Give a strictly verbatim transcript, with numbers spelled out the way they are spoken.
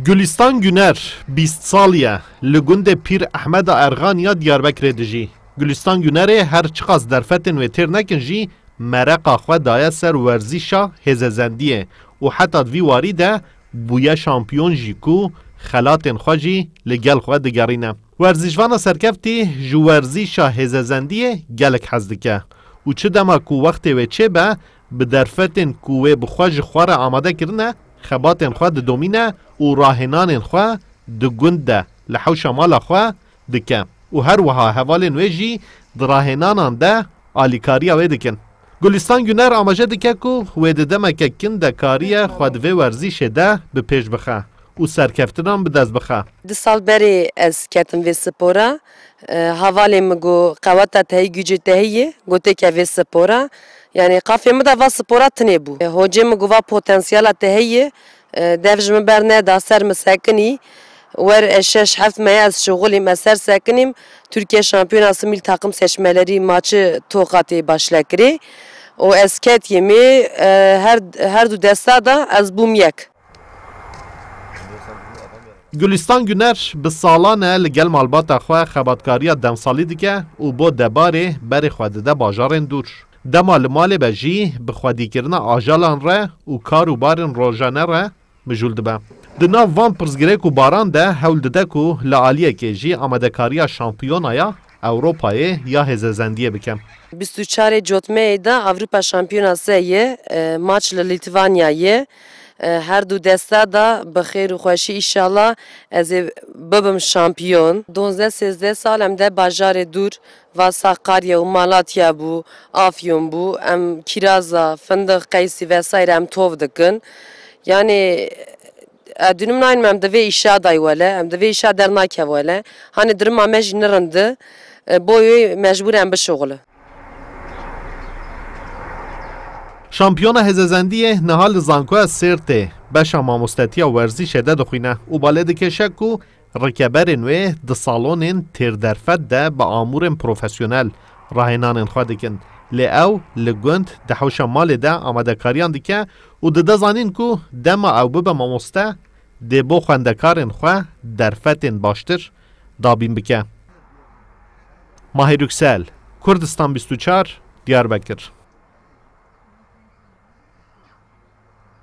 Gulîstan Guner, bîst salî ye, li gundê Pîr Ehmeda Erxan ya Diyarbekirê dijî. Gulîstan Gunerê her çiqas derfetên wê têr nekin jî, mereqa xwe daye ser werzîşa hêzezendiyê û heta di vî warî de bûye şampiyon jî ku xelatên xwe jî li gel xwe digerîne. Werzîşvana serkeftî ji werzîşa hêzezendiyê gelek hez dike û çi dema ku wextê wê çêbe, bi derfetên ku wê bi xwe ji xwe re amade kirine, xebatên xwe didomîne û rahênanên xwe di gund de li hewşa mala xwe dike û her wiha hevalên wê jî di rahênanan de alîkariya wê dikin. Gulîstan Guner amaje dike ku wê di demeke kin de kariye xwe di vê werzîşê de bi pêş bixe û serkeftinan bi dest bixe. Du sal berê ez ketim vê spora. E, hevalê min got, "Qeweta te heyî, gücê te heyî ye, got têke vê spora." Yani qafê min de va spora tinê bû. E, hocê min got, "Va potansiyela te heyî ye." E, dev ji min berneda, ser min sekinî. Wer ez şeş heft meye ez şixulîm, ez ser sekinîm. Türkiye Şampiyonası Milli Takım Seçmeleri maçı Tokatê başlekirê. O ez ketiyê mi, e, her, her du desta da ez bûm yek. Gulîstan Guner bi salan e li gel malbata xwe xebatkariya demsalî dike û bo debarê berê xwe dide bajarên dûr. Dema li malê be jî bi xwedîkirina ajalan re û kar û barên rojane re mijûl dibe. Di nav van pirsgirêk û baran de hewl dide ku li aliyekê jî amadekariya şampiyonaya Ewropayê ya hêzezendiyê bike. Bîst û çarê cotmeyê de Avrupa Şampiyonası ye, e, maç li Litvanya ye. E, her du desta da bi xêr û xweşî, îşallah ez ê bibim şampiyon. Duwazdeh sêzdeh sal em de bajarê dûr, va Sakarya û Malatya bû, Afyon bû, em kîraza, findiq, qeysî vesaire em tov dikin. Yani, e, dunim naynim em di vê îşa day wele, em di vê îşa dernakeve wele. Hani duruma me jî nirindi, e, boyê mecbûr em bişuxulin. Şampiyona hêzezendiyê niha li Zankoya Sêrtê beşa mamostetiya werzîşê de dixwîne û balê dikêşe ku rikeberên wê di salonên têrderfet de bi amûrên profesyonel rahênanên xwe dikin. Lê ew li gund di hewşa malê de amadekariyan dike û dide zanîn ku dema ew bibe mamoste, dê bo xwendekarên xwe derfetên baştir dabîn bike. Mahir Yüksel, Kurdistan bîst û çar, Diyarbekir.